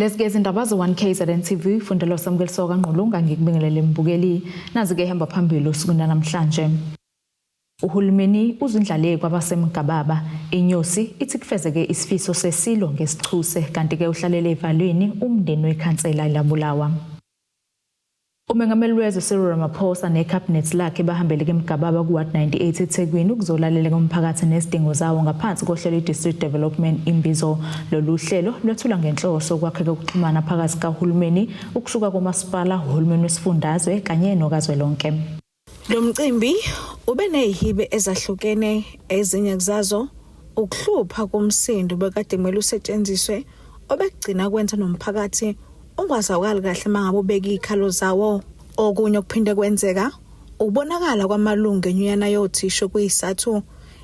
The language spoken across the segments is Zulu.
Lezi-ke izindaba ze-1 KZN TV fundelwa Samukeliso kaNgqulunga ngikubingelele mbukeli. Nazi-ke ihamba phambili osukwini lanamhlanje. Uhulumeni uzindlale kwabaseMgababa. Inyosi ithi kufezeke isifiso sesilo ngesichuse kanti-ke uhlalele evalweni umndeni wekhansela elabulawa. Umengameli wezwe Cyril Ramaphosa nekhabhinethi lakhe bahambele kemgababa ku-Ward 98 eThekwini ukuzolalela komphakathi nezidingo zawo ngaphansi kohlelo i-District Development Imbizo. Lolu hlelo lwethulwa ngenhloso ukwakheka ukuxhumana phakathi kahulumeni ukusuka komasipala, uhulumeni wesifundazwe kanye nokazwelonke. Lo mcimbi ube nezihibe ezahlukene ezinye zazo ukuhlupha komsindo bekade kumele usetshenziswe obekugcina kwenza nomphakathi ungazwakali kahle mangabe ubeka izikhalo zawo. Okunye okuphinde kwenzeka ukubonakala kwamalungu enyunyana yothisha okuyiSATU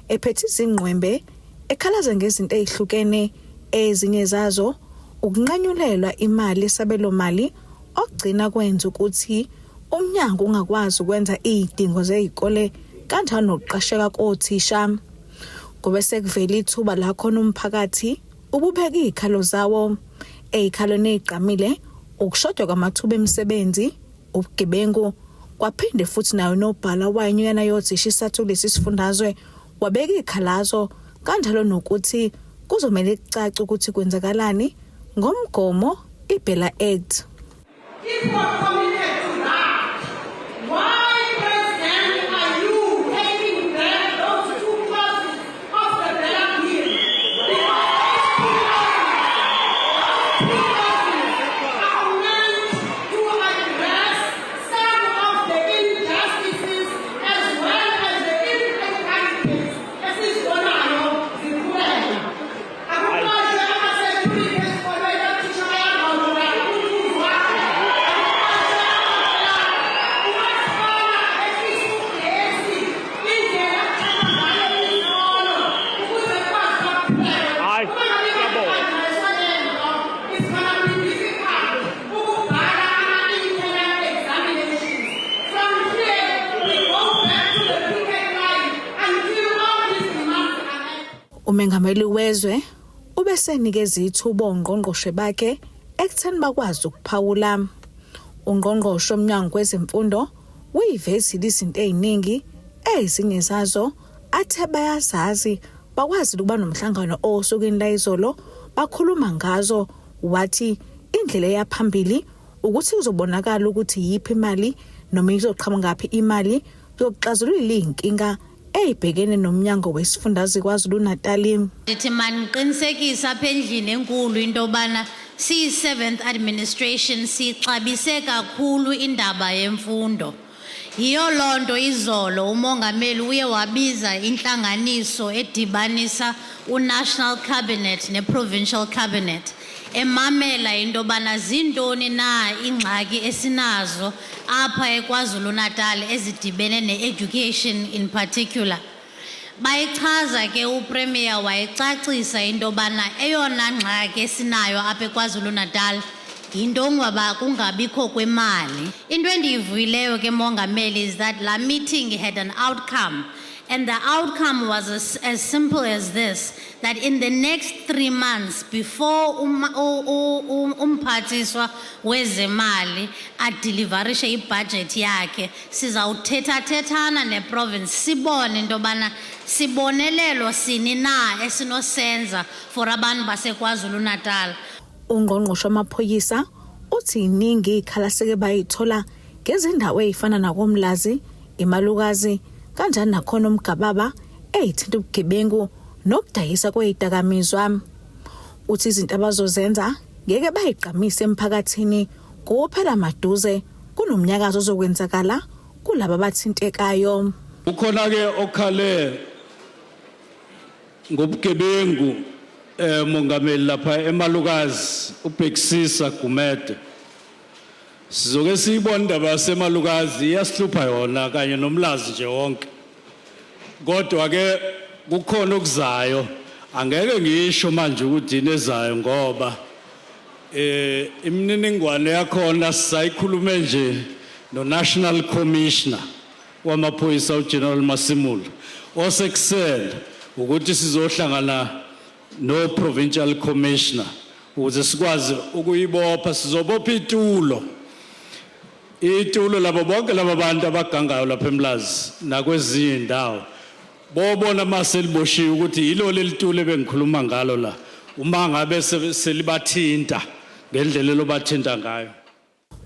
ephethe izingqwembe ekhalaza ngezinto ezihlukene ezinye zazo ukunqanyulelwa imali yesabelomali okugcina kwenza ukuthi umnyango ungakwazi ukwenza izidingo zezikole kanjalo nokuqasheka kothisha. Kube sekuvela ithuba la khona umphakathi ububeka izikhalo zawo ezikhalweni ezigqamile ukushoda kwamathuba emisebenzi, ubugebengu, kwaphinde futhi nayo nobhala wayinyuyana yothisha iSATU kulesi sifundazwe wabeka izikhalazo kanjalo nokuthi kuzomele kucace ukuthi kwenzakalani ngomgomo iBELA Act. If we are committed to that, why, President, are you taking back those two clauses of the BELA Bill? Because those two clauses are meant to address some of the injustices as well as the inequalities esizibonayo ziqhubeka. Akuqashwe ama-security esikolweni, othisha bayangawula umthunzi wakhe. Akuqashwe umasipala ehlise ugesi indlela akuthatha ngayo izikolo ukuze kukwazi ukuqhubeka. Hayi, Uma ngabe siyabonga. inga-addresswa lento, it's gonna be difficult ukubhala ama-internal examinations. From here, we go back to the picket line until all these demands are met. Umengameli wezwe ubesenikeza ithuba ongqongqoshe bakhe ekutheni bakwazi ukuphawula. Ungqongqoshe omnyango wezemfundo uyivezile izinto eziningi ezinye zazo athe bayazazi bakwazi ukuba nomhlangano osukwini layizolo bakhuluma ngazo wathi indlela eyaphambili ukuthi kuzobonakala ukuthi yiphi imali noma izoqhamuka ngaphi imali yokuxazulula izinkinga ezibhekene nomnyango wesifundazwe KwaZulu-Natal. Ndithi mandiqinisekise apha endlini enkulu into yobana siyi-seventh administration siyixabise kakhulu indaba yemfundo. Yiyo loo nto izolo umongameli uye wabiza intlanganiso edibanisa uNational Cabinet neProvincial Cabinet emamela into yobana zintoni na iingxaki esinazo apha eKwaZulu-Natal ezidibene ne-education in particular. Bayichaza ke uPremier wayicacisa into yobana eyona ngxaki esinayo apha eKwaZulu-Natal yinto yokuba kungabikho kwemali. Into endiyivuyileyo ke mongameli is that la meeting had an outcome and the outcome was as simple as this, that in the next 3 months before umphathiswa wezemali adeliverishe ibhajethi yakhe sizawuthethathethana neprovince sibone into yobana sibonelelo sini na esinosenza for abantu baseKwaZulu-Natal. Ungqongqoshe wamaphoyisa uthi iningi ikhala seke bayithola ngezindawo ezifana nakoMlazi, iMalukazi kanjani nakhona uMgababa eyithinta ubugebengu nokudayisa kwezidakamizwa. Uthi izinto abazozenza ngeke bayigqamise emphakathini kuphela maduze kunomnyakazo ozokwenzakala kulabo abathintekayo. Ukhona ke okhale ngobugebengu mongameli lapha eMalukazi uBhekisisa Gumede. Sizoke siyibona indaba yaseMalukazi iyasihlupha yona kanye noMlazi nje wonke. Kodwa ke kukhona okuzayo angeke ngisho manje ukuthi yini ezayo ngoba imininingwane yakhona sisayikhulume nje no National Commissioner wamaphoyisa uGeneral Masimula osekusele ukuthi sizohlangana no Provincial Commissioner. Ukuze sikwazi ukuyibopha sizobopha itulo. Itulo labo bonke laba bantu abagangayo lapha eMlazi nakwezinye indawo. Bobona mase liboshiwe ukuthi yilo leli tulo ebengikhuluma ngalo la. Uma ngabe selibathinta ngendlela elobathinta ngayo.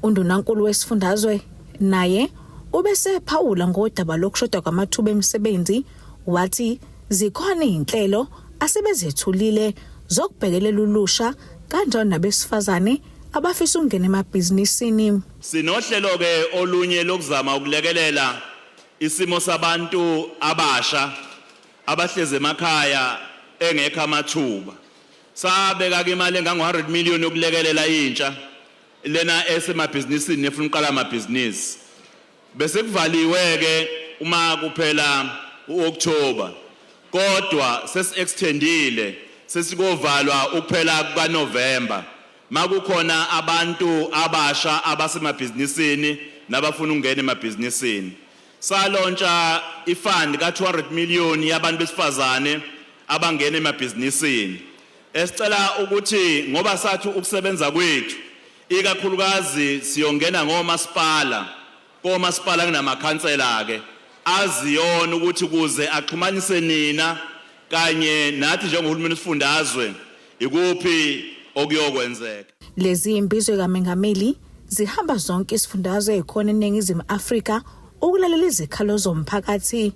Undunankulu wesifundazwe naye ubesephawula ngodaba lokushoda kwamathuba emisebenzi wathi zikhona izinhlelo asebezethulile zokubhekelela ulusha kanjalo nabesifazane abafisa ukungena emabhizinisini. Sinohlelo ke olunye lokuzama ukulekelela isimo sabantu abasha abahlezi emakhaya engekho amathuba. Sabeka ke imali engango 100 million yokulekelela intsha lena esemabhizinisini nefuna ukuqala amabhizinisi. Bese kuvaliwe ke uma kuphela uOctober. Kodwa sesi-extendile sesikovalwa ukuphela kukaNovember. Makukhona abantu abasha abasemabhizinisini nabafuna ukungena emabhizinisini. Salontsha ifund ka-200 million yabantu besifazane abangena emabhizinisini. Esicela ukuthi ngoba sathi ukusebenza kwethu ikakhulukazi siyongena ngomasipala, komasipala kunamakhansela ke aziyona ukuthi kuze axhumanise nina kanye nathi njengohulumeni wesifundazwe ikuphi okuyokwenzeka. Lezi imbizo kaMengameli zihamba zonke izifundazwe ezikhona eNingizimu Afrika ukulalela izikhalo zomphakathi.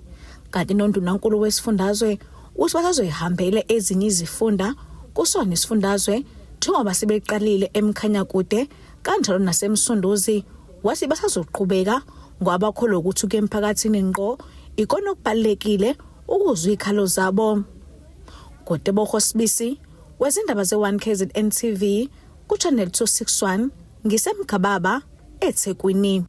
Kanti noNdunankulu wesifundazwe uthi basazoyihambela ezinye izifunda kusona isifundazwe njengoba sebeqalile eMkhanyakude kanjalo naseMsunduzi wathi basazoqhubeka ngoba bakholwa ukuthi ukuya emphakathini ngqo ikona okubalulekile ukuzwa izikhalo zabo. Ngotebogo Sibisi wezindaba ze-1 KZN TV ku-Channel 261 ngiseMgababa eThekwini.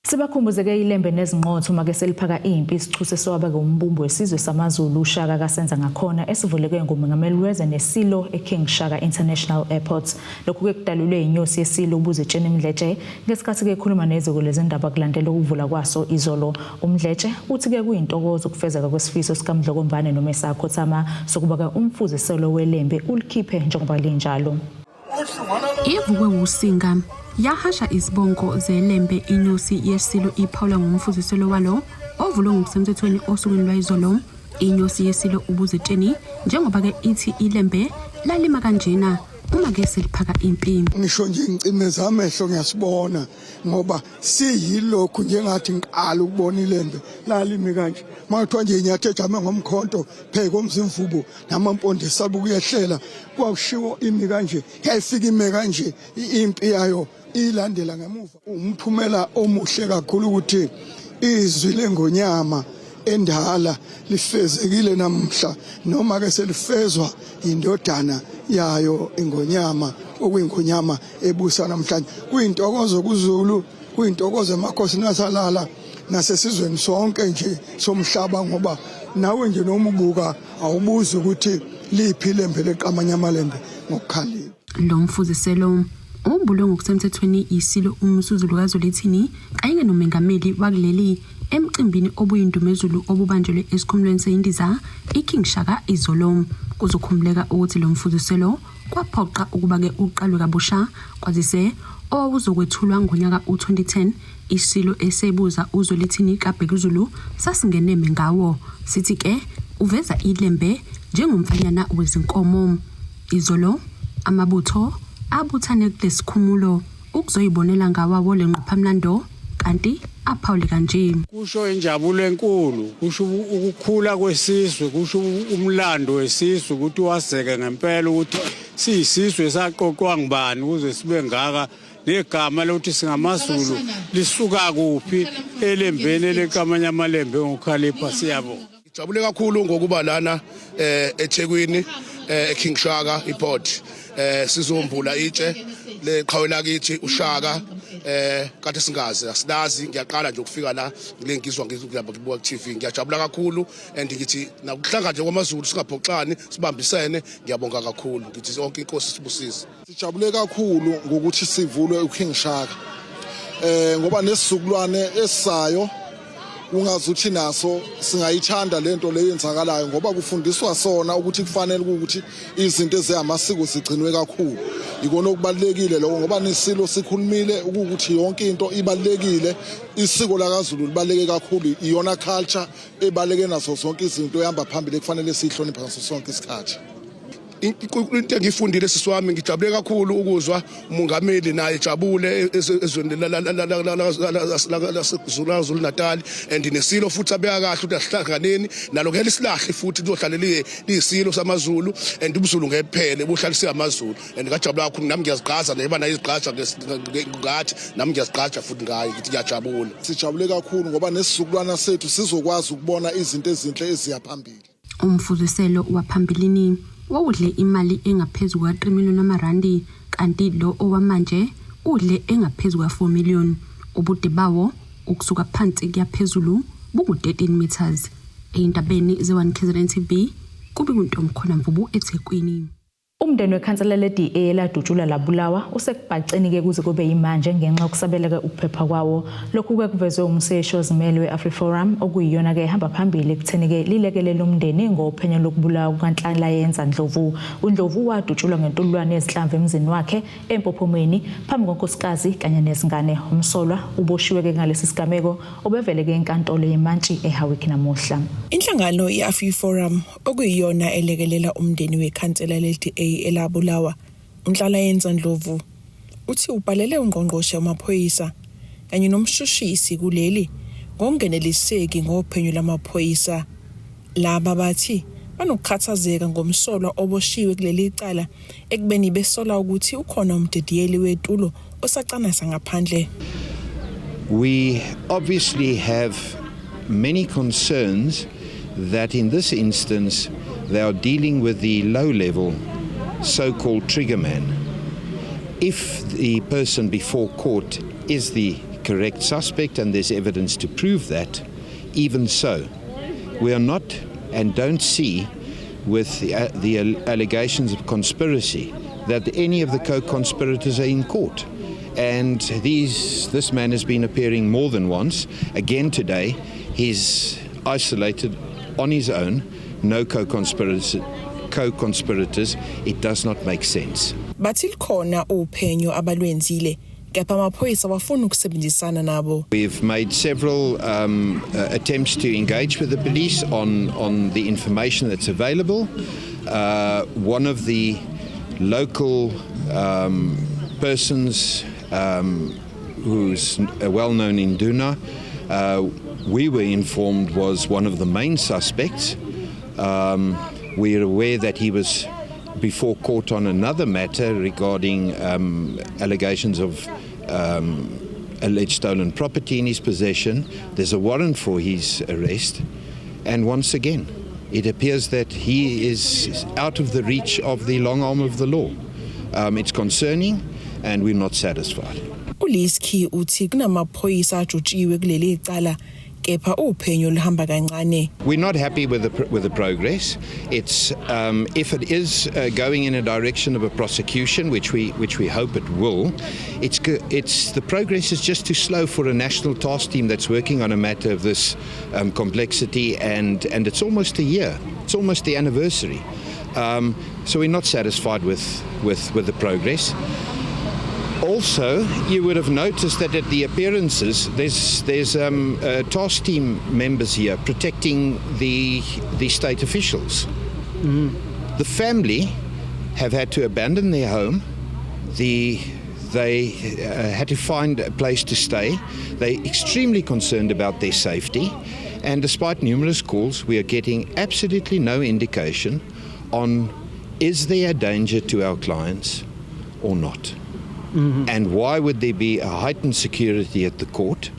Sibakhumbuzeke iLembe nezinqotho make seliphaka impi isichuse sowabeke umbumbi wesizwe samaZulu uShaka kasenza ngakhona esivuleke ngumengameli weze neSilo eKing Shaka International Airport. Lokhu ke kudalulwe inyosi yeSilo uBuzetsheni Mdletshe ngesikhathi ke ekhuluma neziko lezindaba kulandela ukuvula kwaso izolo. UMdletshe uthi ke kuyintokozo ukufezeka kwesifiso sikaMdlokombane noma esakhothama sokuba ke umfuziselo weLembe ulikhiphe njengoba linjalo. Ivukwe wusinga yahasha izibongo zeLembe inyosi yeSilo iphawula ngomfuziselo walo ovulwe ngokusemthethweni osukwini lwayizolo. Inyosi yeSilo uBuzetsheni njengoba-ke ithi iLembe lalima kanjena uma ke seliphaka impi. Ngisho nje ngicimeza amehlo ngiyasibona ngoba siyilokhu njengathi ngiqala ukubona iLembe lalimi kanje. Makuthiwa nje inyathi ejame ngomkhonto phezu komzimvubu namampondo esaba ukuyehlela kwakushiwo imi kanje yayifika ime kanje impi yayo ilandela ngemuva. Umphumela omuhle kakhulu ukuthi izwi lengonyama endala lifezekile namhla noma ke selifezwa indodana yayo ingonyama okuyingonyama ebusa namhlanje. Kuyintokozo kuZulu, kuyintokozo emakhosini asalala nasesizweni sonke nje somhlaba ngoba nawe nje noma ubuka awubuzi ukuthi liphi iLembe leqamanye amalembe ngokukhalipha. Lo mfuziselo umbulwe ngokusemthethweni yiSilo uMisuzulu kaZwelithini kanye nomengameli wakuleli emcimbini obuyindumezulu obubanjelwe esikhumulweni seyindiza iKing Shaka izolo. Kuzokhumbuleka ukuthi lo mfuziselo kwaphoqa ukuba-ke uqalwe kabusha kwazise owawuzokwethulwa ngonyaka u-2010 iSilo esebuza uZwelithini kaBhekuzulu sasingeneme ngawo sithi ke uveza iLembe njengomfanyana wezinkomo. Izolo amabutho abuthane kulesikhumulo ukuzoyibonela ngawawo lenqophamlando kanti aphawule kanje. Kusho injabulo enkulu, kusho ukukhula kwesizwe, kusho umlando wesizwe ukuthi wazeke ngempela ukuthi siyisizwe saqoqwa ngubani ukuze sibe ngaka negama lokuthi singamaZulu lisuka kuphi elembeni elekamanye amalembe ngokukhalipha. Siyabonga. Ngijabule kakhulu ngokuba lana eThekwini eKing Shaka iPort sizombula itshe leqhawe lakithi uShaka kade singazi asilazi. Ngiyaqala nje ukufika la ngile ngizwa ngibuka ku TV. Ngiyajabula kakhulu and ngithi nakuhlanga nje kwamaZulu singaphoxani sibambisene. Ngiyabonga kakhulu, ngithi sonke inkosi sibusise. Sijabule kakhulu ngokuthi sivulwe uKing Shaka ngoba nesizukulwane esisayo Ungazuthi naso singayithanda lento leyenzakalayo ngoba kufundiswa sona ukuthi kufanele ukuthi izinto eziyamasiko zigcinwe kakhulu. Ikona okubalekile lokho ngoba nesilo sikhulumile ukuthi yonke into ibalekile. Isiko lakaZulu libaleke kakhulu, iyona culture ebaleke naso zonke izinto ehamba phambili ekufanele siyihloniphe ngaso sonke isikhathi. Into engiyifundile sisi wami, ngijabule kakhulu ukuzwa umongameli naye ejabule ezweni laseZulu Natal and nesilo futhi abeka kahle ukuthi asihlanganeni nalo ngeke lisilahle futhi lizohlale liyisilo samaZulu and ubuZulu ngeke buphele buhlalise amaZulu and ngajabula kakhulu nami ngiyazigqaza neba naye izigqaja ngathi nami ngiyazigqaja futhi ngaye ngithi ngiyajabula. Sijabule kakhulu ngoba nesizukulwana sethu sizokwazi ukubona izinto ezinhle eziya phambili. Umfuziselo waphambilini wawudle imali engaphezu kuka-3 million amarandi kanti lo owamanje udle engaphezu kuka-4 million. Ubude bawo ukusuka phansi kuya phezulu bungu-13 meters. Ey'ndabeni ze-1 KZN TV kubi kuntomkhona Mvubu eThekwini. Umndeni wekhansela le-DA eladutshulwa labulawa usekubhaceni-ke kuze kube yimanje ngenxa yokusabeleka ukuphepha kwawo. Lokhu-ke kuvezwe umseshi ozimele we-AfriForum okuyiyona-ke ehamba phambili ekutheni-ke lilekelele umndeni ngophenyo lokubulawa kukaNhlanhla Ndlovu. UNdlovu wadutshulwa ngentululwane yezinhlamvu emzini wakhe eMpophomeni phambi konkosikazi kanye nezingane. Umsolwa uboshiwe-ke ngalesi sigameko obevele-ke enkantolo yemantshi eHowick namuhla. Inhlangano i-AfriForum okuyiyona elekelela umndeni wekhansela le-DA elabulawa uNhlalayenza Ndlovu uthi ubhalele ungqongqoshe wamaphoyisa kanye nomshushisi kuleli ngokungeneliseki ngophenyo lwamaphoyisa. Laba bathi banokukhathazeka ngomsolwa oboshiwe kuleli cala ekubeni besola ukuthi ukhona umdidiyeli wetulo osacanasa ngaphandle. We obviously have many concerns that in this instance they are dealing with the low-level so-called triggerman. If the person before court is the correct suspect and there's evidence to prove that, even so, we are not and don't see with the allegations of conspiracy that any of the co-conspirators are in court. And this man has been appearing more than once. Again today, he's isolated on his own, no co-conspirators. It does not make sense. Bathi likhona uphenyo abalwenzile kepha amaphoyisa awafuni ukusebenzisana nabo. We've made several attempts to engage with the police on the information that's available. One of the local persons who's well known in Duna, we were informed was one of the main suspects. We are aware that he was before court on another matter regarding allegations of alleged stolen property in his possession. There's a warrant for his arrest. And once again, it appears that he is out of the reach of the long arm of the law. It's concerning and we're not satisfied. uLiski uthi kunamaphoyisa ajutshiwe kuleli cala kepha uphenyo luhamba kancane. We're not happy with the progress. It's if it is going in a direction of a prosecution, which we hope it will, it's the progress is just too slow for a national task team that's working on a matter of this complexity, and it's almost a year. It's almost the anniversary. So we're not satisfied with the progress. Also, you would have noticed that at the appearances, there's task team members here protecting the state officials. Mm-hmm. The family have had to abandon their home. They had to find a place to stay. They're extremely concerned about their safety. And despite numerous calls, we are getting absolutely no indication on is there a danger to our clients or not. Mm-hmm. And why would there be a heightened security at the court?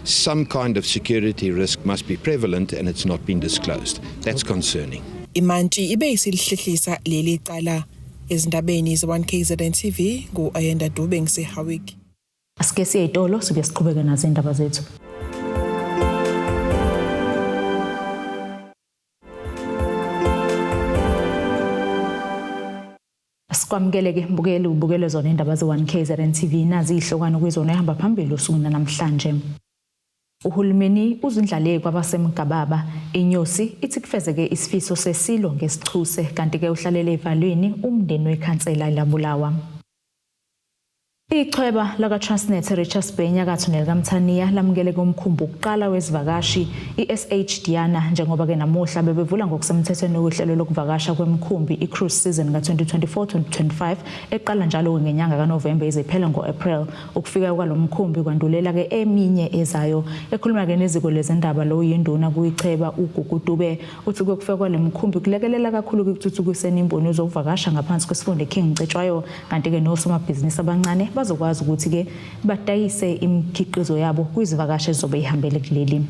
Some kind of security risk must be prevalent and it's not been disclosed. That's concerning. Imantshi ibe isilihlehlisa leli cala. Ezindabeni ze-1 KZN TV ngu-Ayanda Dube ngiseHowick. Asike siye itolo sibuye siqhubeke nazo indaba zethu. Sikwamukele-ke mbukeli ubukele zona indaba ze-1 KZN TV nazi ihlokwana kuyizona ehamba phambili usuku namhlanje. Uhulumeni uzindlale kwabaseMgababa. Inyosi ithi kufezeke isifiso sesilo ngesichuse kanti-ke uhlalele evalweni umndeni wekhansela labulawa. Ichweba laka-Transnet eRichards Bay enyakatho nelikaMthaniya lamukele kumkhumbi wokuqala wezivakashi i-SH Diana njengoba-ke namuhla bebevula ngokusemthethweni uhlelo lokuvakasha kwemikhumbi i-cruise season ka-2024-2025 eqala njalo ngenyanga kaNovemba ize iphele ngo-April. Ukufika kwalo mkhumbi kwandulela-ke eminye ezayo. Ekhuluma-ke neziko lezindaba lo yinduna kuyicheba uGugu Dube uthi ukufika kwale mkhumbi kulekelela kakhulu ekuthuthukiseni imboni yezokuvakasha ngaphansi kwesifunda eKing Cetshwayo kanti-ke nosomabhizinisi abancane bazokwazi ukuthi-ke badayise imikhiqizo yabo kwizivakashi ezizobe ihambele kuleli.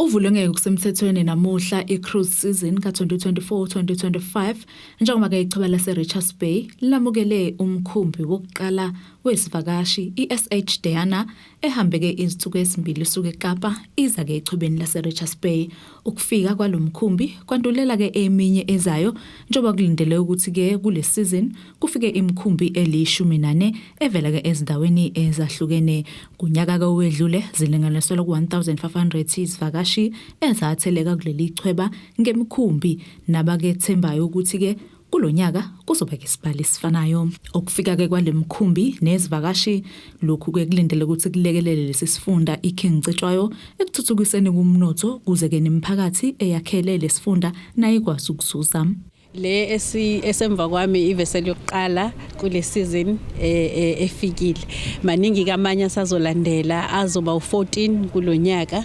Uvulwe ngokusemthethweni namuhla i-cruise season ka-2024-2025 njengoba-ke ichweba lase-Richards Bay lamukele umkhumbi wokuqala wezivakashi i-SH Diana ehambeke izinsuku ezimbili isuka eKapa iza-ke echwebeni lase-Richards Bay. Ukufika kwalo mkhumbi kwandulela-ke eminye ezayo njengoba kulindele ukuthi-ke kule season kufike imikhumbi eli-14 evela-ke ezindaweni ezahlukene. Kunyaka-ke owedlule zilinganiselwa ku-1500 izivakashi ezatheleka kuleli chweba ngemikhumbi nabakethembayo ukuthi-ke kulo nyaka kuzoba ke isibalo esifanayo. Ukufika-ke kwale mkhumbi nezivakashi lokhu-ke kulindele ukuthi kulekelele lesi sifunda iKing Cetshwayo ekuthuthukiseni kumnotho kuze-ke nemiphakathi eyakhele lesifunda nayo ikwazi ukuzuza. Le esemva kwami i-vessel yokuqala kule season efikile. Maningi kamanye asazolandela, azoba u14 kulonyaka.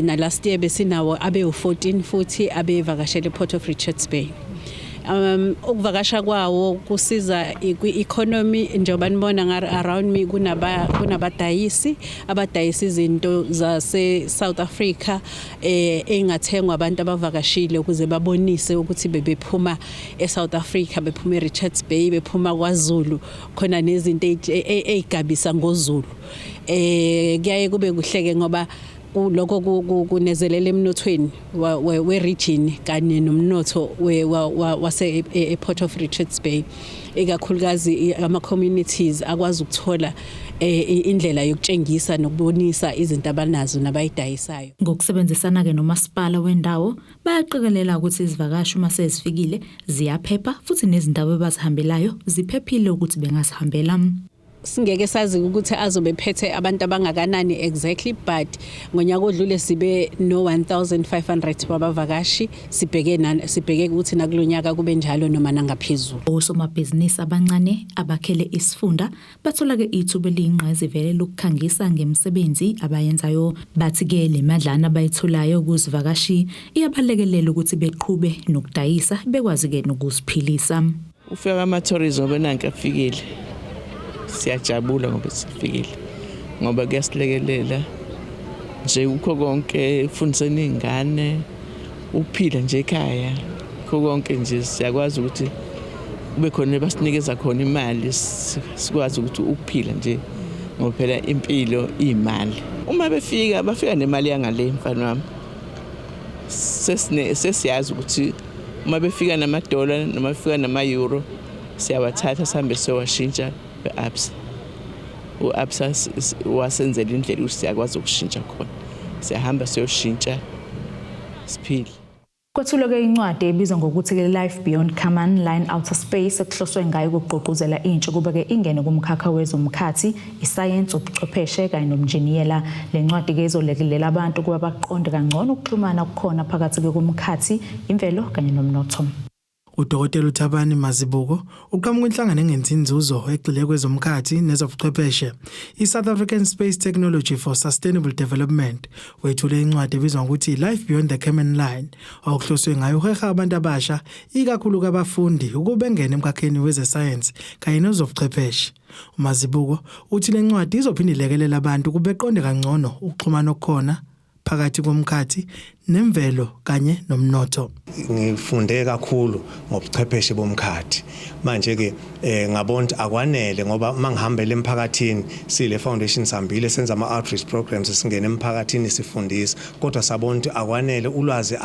Na last year besinawo abe u14 futhi abevakashele Port of Richards Bay. Ukuvakasha kwawo kusiza kwi-economy njengoba nibona around me kunabadayisi abadayisa izinto zase South Africa engathengwa abantu abavakashile ukuze babonise ukuthi bebephuma eSouth Africa, bephuma eRichards Bay, bephuma kwaZulu, khona nezinto ezigabisa ngoZulu. Kuyaye kube kuhleke ngoba lokho kunezelela emnothweni we-region kanye nomnotho wase e-Port of Richards Bay, ikakhulukazi ama-communities akwazi ukuthola indlela yokutshengisa nokubonisa izinto abanazo nabayidayisayo. Ngokusebenzisana-ke nomasipala wendawo bayaqikelela ukuthi izivakashi uma sezifikile ziyaphepha futhi nezindawo abazihambelayo ziphephile ukuthi bengazihambela. Singeke sazi ukuthi azobe phethe abantu abangakanani exactly, but ngonyaka odlule sibe no 1500 wabavakashi. Sibheke ukuthi nakulonyaka kube njalo noma nangaphezulu. Osomabhizinisi abancane abakhele isifunda bathola-ke ithuba eliyingqayizivele lokukhangisa ngemisebenzi abayenzayo. Bathi-ke le madlana abayitholayo kuzivakashi iyabalekelela ukuthi beqhube nokudayisa bekwazi-ke nokuziphilisa. Ufika ama-tourism benanke afikile, siyajabula ngoba sifikile, ngoba kuyasilekelela nje kukho konke, ekufundiseni iy'ngane, ukuphila nje ekhaya, kukho konke nje. Siyakwazi ukuthi kube khona basinikeza khona imali, sikwazi ukuthi ukuphila nje, ngoba phela impilo iyimali. Uma befika, bafika nemali yangale, mfana wami. Sesiyazi ukuthi uma befika namadola noma befika nama-euro, siyawathatha sihambe siyowashintsha e-Absa. U-Absa wasenzela indlela ukuthi siyakwazi ukushintsha khona, siyahamba siyoshintsha siphile. Kwethulwe-ke incwadi ebizwa ngokuthi-ke Life Beyond Kármán Line Outer Space ekuhloswe ngayo ukugqugquzela intsha ukuba-ke ingene kumkhakha wezomkhathi, isayensi, ubuchwepheshe kanye nobunjiniyela. Le ncwadi-ke izolekelela abantu ukuba baqonde kangcono ukuxhumana okukhona phakathi-ke komkhathi, imvelo kanye nomnotho. UDokotela uThabani Mazibuko uqhamuka inhlangano engenzi inzuzo egxile kwezomkhathi nezobuchwepheshe, i-South African Space Technology for Sustainable Development. Wethule incwadi ebizwa ngokuthi Life Beyond the Kármán Line, okuhloswe ngayo uheha abantu abasha, ikakhulu abafundi, ukuba bengene emkhakheni wezesayensi kanye nezobuchwepheshe. UMazibuko uthi le ncwadi izophinde ilekelele abantu ukuba beqonde kangcono ukuxhumana okukhona phakathi komkhathi nemvelo kanye nomnotho. Ngifunde kakhulu ngobuchwepheshe bomkhathi. Manje ke ngabona ukuthi akwanele ngoba mangihambele emphakathini sile foundation sihambile senza ama outreach programs, singene emphakathini sifundisa, kodwa sabona ukuthi akwanele, ulwazi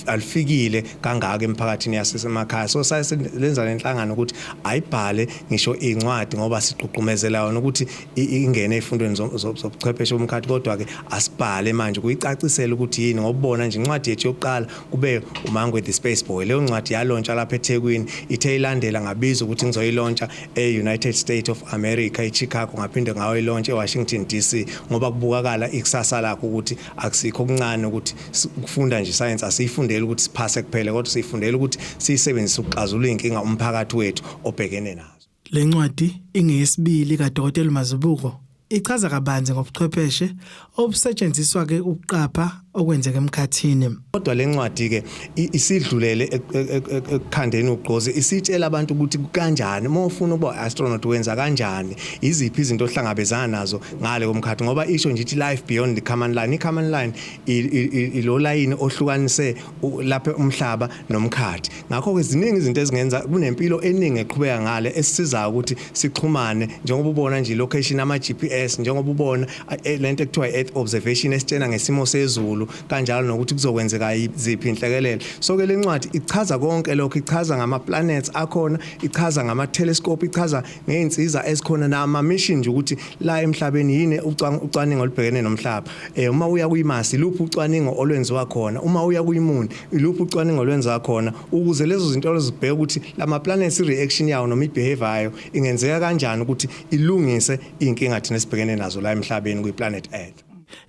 alufikile kangaka emphakathini yasemakhaya. So salenza lenhlangano ukuthi ayibhale ngisho incwadi ngoba sigqugqumezela yona ukuthi ingene ezifundweni zobuchwepheshe bomkhathi, kodwa ke asibhale manje kuyicacisela ukuthi yini, ngobona nje incwadi yethu yokuqala kube uMangwe the Space Boy. Leyo ncwadi yalontsha lapha eThekwini, ithe ilandela ngabiza ukuthi ngizoyilontsha e-United States of America, eChicago, ngaphinde ngayoyilontsha eWashington DC, ngoba kubukakala ikusasa lakho ukuthi akusikho okuncane ukuthi ukufunda nje science asiyifundeli ukuthi siphase kuphela, kodwa siyifundela ukuthi siyisebenzise ukuxazulula inkinga umphakathi wethu obhekene nazo. Le ncwadi ingeyesibili kaDokotela Mazibuko, ichaza kabanzi ngobuchwepheshe obusetshenziswa ke ukuqapha okwenzeka emkhathini. Kodwa le ncwadi ke isidlulele ekukhandeni ugqozi, isitshela abantu ukuthi kanjani uma ufuna ukuba astronaut wenza kanjani, iziphi izinto ohlangabezana nazo ngale komkhathi, ngoba isho nje ithi life beyond the Kármán line. I-Kármán line ilo layini ohlukanise lapha umhlaba nomkhathi. Ngakho-ke ziningi izinto ezingenza kunempilo eningi eqhubeka ngale esisizayo ukuthi sixhumane, njengoba ubona nje location ama-GPS, njengoba ubona lento ekuthiwa i-earth observation esitshena ngesimo sezulu kanjalo nokuthi kuzokwenzeka ziphi inhlekelele. So-ke le ncwadi ichaza konke lokho, ichaza ngama-planets akhona, ichaza ngama-telescope, ichaza ngey'nsiza ezikhona nama-mission nje ukuthi la emhlabeni yini ucwaningo olubhekene nomhlaba. Uma uya kuyi-Mars, iluphi ucwaningo olwenziwa khona, uma uya kuyi-moon, iluphi ucwaningo olwenziwa khona, ukuze lezo zinto lezibheke ukuthi lama planets i-reaction yawo noma i-behavior yayo ingenzeka kanjani ukuthi ilungise iy'nkinga thina esibhekene nazo la emhlabeni kwi-planet Earth.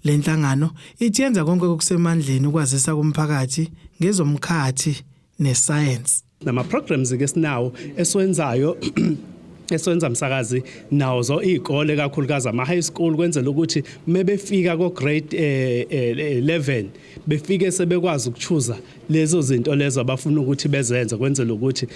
Le nhlangano ithi yenza konke okusemandleni ukwazisa kumphakathi ngezomkhathi nesayensi. Nama programs ke sinawo esiwenzayo, esiwenza msakazi nawo zo izikole, kakhulukazi ama high school, kwenzela ukuthi mebefika ko grade 11 befike sebekwazi ukuchuza lezo zinto lezo abafuna ukuthi bezenze, kwenzela ukuthi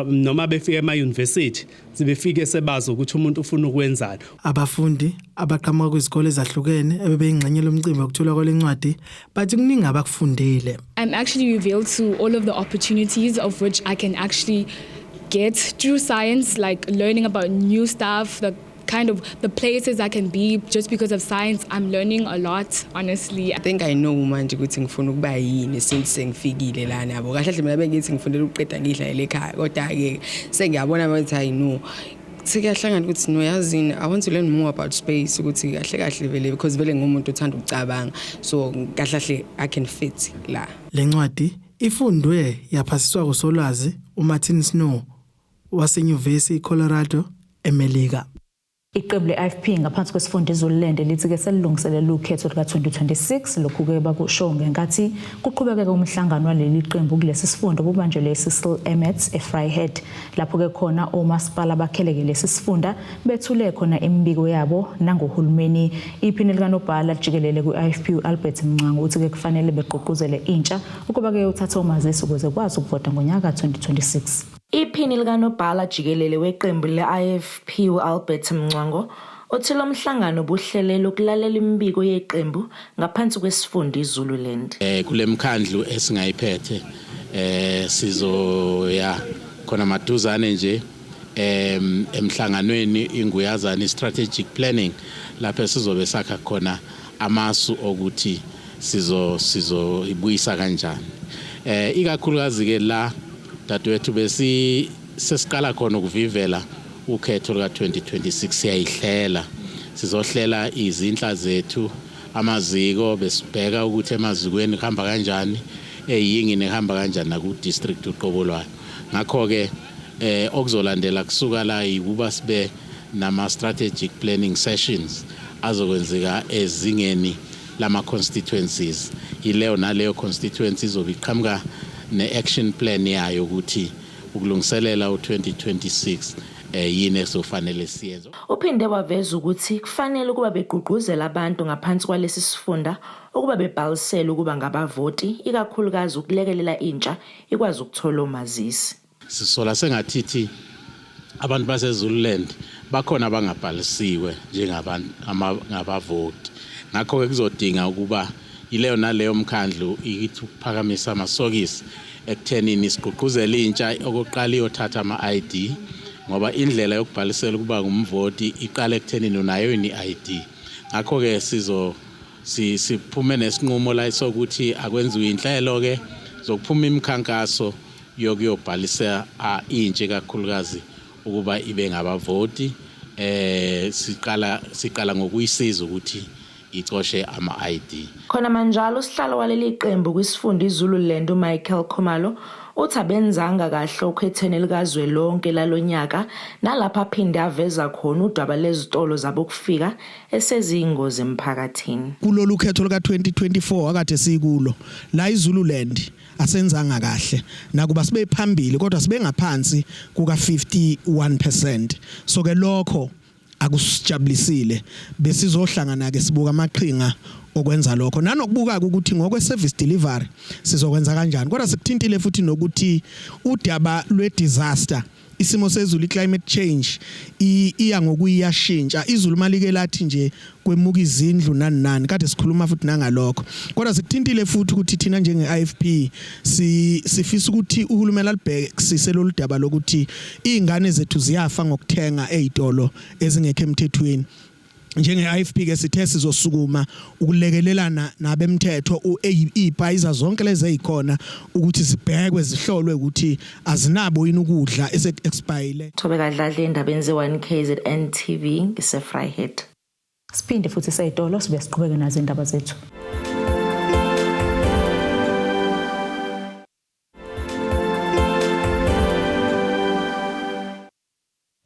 noma befika ema university befike sebazi ukuthi umuntu ufuna ukwenzani. Abafundi abaqhamuka kwizikole ezahlukene ebebeyingxenye lomcimbi wokuthulwa kwale ncwadi bathi kuningi abakufundile. I'm actually revealed to all of the opportunities of which I can actually get through science, like learning about new stuff, the kind of the places I can be just because of science. I'm learning a lot, honestly. I think I know manje ukuthi ngifuna ukuba yini since sengifikile lana, yabo. Kahle kahle mina bengithi ngifundela ukuqeda ngidlalele ekhaya, kodwa ke sengiyabona manje hayi no, sekuyahlangana ukuthi no, yazini, I want to learn more about space, ukuthi kahle kahle vele, because vele ngumuntu othanda ukucabanga, so kahle kahle I can fit la. Le ncwadi ifundwe yaphasiswa kusolwazi uMartin Snow waseNyuvesi iColorado eMelika. Iqembu le-IFP ngaphansi kwesifunda iZululand lithi-ke selilungiselela ukhetho luka-2026. Lokhu-ke bakusho ngenkathi kuqhubekeka umhlangano waleli qembu kulesi sifunda obubanjelwe eCecil Emmet eVryheid, lapho-ke khona omasipala bakheleke lesi sifunda bethule khona imibiko yabo nangohulumeni. Iphini likanobhala jikelele kwi-IFP u-Albert Mncwango uthi-ke kufanele begqugquzele intsha ukuba-ke uthathe umazisi ukuze kwazi ukuvota ngonyaka 2026. Iphini likanobhala jikelele weqembu le-IFP u-Albert Mncwango uthi lo mhlangano ubuhlelelwe ukulalela imibiko yeqembu ngaphansi kwesifunda iZululand. Kule mkhandlu esingayiphethe sizoya khona maduzane nje emhlanganweni inguyazana strategic planning, lapho sizobe sakha khona amasu okuthi sizo ibuyisa kanjani, ikakhulukazi ke la dadewethu besi sesiqala khona ukuvivela ukhetho luka 2026. Siyayihlela, sizohlela izinhla zethu, amaziko, besibheka ukuthi emazikweni kuhamba kanjani, eyingini kuhamba kanjani, naku district uqobo lwayo. Ngakho ke okuzolandela kusuka la ukuba sibe nama strategic planning sessions azokwenzeka ezingeni lama constituencies. Ileyo naleyo constituency izobe iqhamuka ne-action plan yayo ukuthi ukulungiselela u-2026 yini esofanele siyenze. Uphinde waveza ukuthi kufanele ukuba begqugquzele abantu ngaphansi kwalesi sifunda ukuba bebhalisele ukuba ngabavoti, ikakhulukazi ukulekelela intsha ikwazi ukuthola omazisi. Sisola sengathithi abantu baseZululand bakhona abangabhalisiwe njengabantu ngabavoti, ngakho-ke kuzodinga ukuba Yileyo naleyo mkhandlu ithi ukuphakamisa amasokisi ekuthenini sigqugquzele intsha okokuqala iyothatha ama-ID, ngoba indlela yokubhalisela ukuba ngumvoti iqala ekuthenini unayo yini i-ID. Ngakho-ke sizo siphume nesinqumo la sokuthi akwenziwe inhlelo-ke zokuphuma imikhankaso yokuyobhalisa intsha ikakhulukazi ukuba ibe ngabavoti. Siqala ngokuyisiza ukuthi icoshe ama-ID. Khona manjalo usihlalo waleli qembu kwisifunda iZululand uMichael Khumalo uthi abenzanga kahle okhethweni likazwelonke lalonyaka, nalapho aphinde aveza khona udaba lezitolo zabokufika eseziyingozi emphakathini. Kulolu khetho luka 2024 akade sikulo la iZululand asenzanga kahle, nakuba sibe phambili kodwa sibe ngaphansi kuka 51%. So ke lokho akusijabulisile, besizohlangana ke sibuka amaqhinga okwenza lokho nanokubuka ukuthi ngokwe service delivery sizokwenza kanjani. Kodwa sikuthintile futhi nokuthi udaba lwe disaster, isimo sezulu, i-climate change iya ngokuyashintsha. Izulu malike lathi nje kwemuka izindlu nani nani, kade sikhuluma futhi nangalokho. Kodwa sikuthintile futhi ukuthi thina njenge-IFP sifisa ukuthi uhulumeni alibheke kusise lolu daba lokuthi izingane zethu ziyafa ngokuthenga ezitolo ezingekho emthethweni. Njenge-IFP ke sithe sizosukuma ukulekelelana nabemthetho, ibhayiza zonke lezi ezikhona ukuthi zibhekwe, zihlolwe ukuthi azinabo yini ukudla ese-expire. Thobeka Dladla endabeni ze-1 KZN TV ngise-Vryheid. Siphinde futhi seyitolo sibe siqhubeke nazo indaba zethu.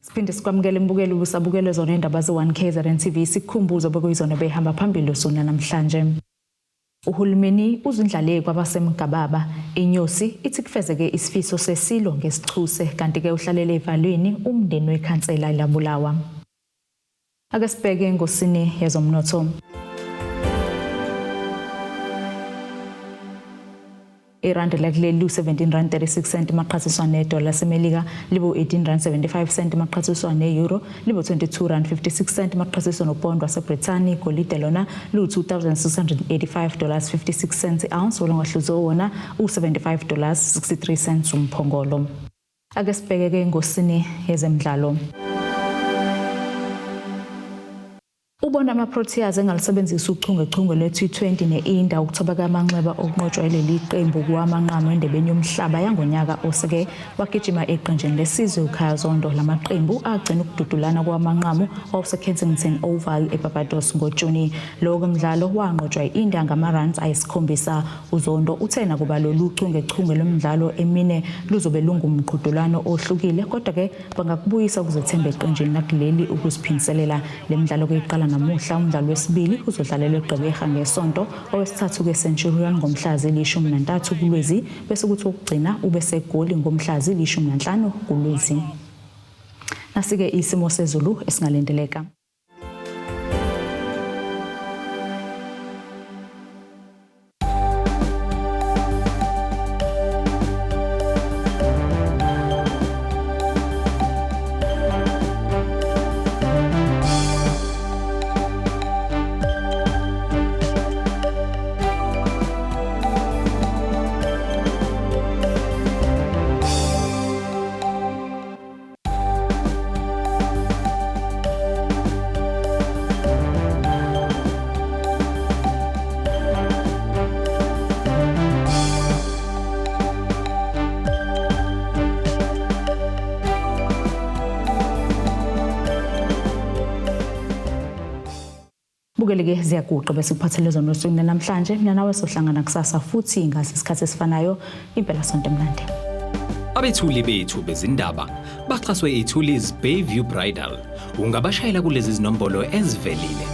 Siphinde sikwamukele imbukelo ubusabukele zona indaba ze-1 KZN TV, sikukhumbuzo bekuyizona behamba phambili usuna namhlanje. Uhulumeni uzindlale kwabasemgababa. Inyosi ithi kufezeke isifiso sesilo ngesichuse, kanti-ke uhlalele evalweni umndeni wekhansela labulawa. Ake sibheke engosini yezomnotho. Irandi lakuleli lu-17 rand 36 cent maqhathiswa nedola laseMelika, libo 18 rand 75 cent maqhathiswa ne-euro, libo 22 rand 56 cent maqhathiswa nopondo waseBrithani. Igolide lona lu-2685 dollars 56 cents i-ounce, olungahluziwe wona u-75 dollars 63 cents umphongolo. Ake sibheke-ke engosini yezemidlalo. Ubona ama-Proteas engalisebenzisa uchungechunge lwe-T20 ne-India ukuthobeka amanxeba okunqotshwa yileli qembu kuwamanqamu endebeni yomhlaba yangonyaka oseke wagijima eqenjini lesizwe uKhaya Zondo. Lamaqembu agcina ukududulana kwamanqamu wawuse-Kensington Oval eBarbados ngoJuni. Lowo mdlalo wanqotshwa i-India ngama-runs ayisikhombisa. UZondo uthe nakuba lolu chungechunge lomdlalo emine luzobe lungumqhudelwano ohlukile, kodwa-ke bangakubuyisa ukuzethemba eqenjini lakuleli ukuziphindiselela. Le midlalo kuyiqala namuhla. Umdlalo wesibili uzodlalelwa eGqeberha ngesonto, owesithathu ke-Centurion ngomhla zili-13 kuLwezi, bese kuthi ukugcina ube seGoli ngomhla zili-15 kuLwezi. Nasike isimo sezulu esingalindeleka. Bukele-ke ziyaguqa bese kuphathele zona osukwini namhlanje. Mina nawe sohlangana kusasa futhi ngasi isikhathi esifanayo. Impela sonto emnandi. Abethuli bethu bezindaba baxhaswe iThulis Bayview Bridal. Ungabashayela kulezi zinombolo ezivelile.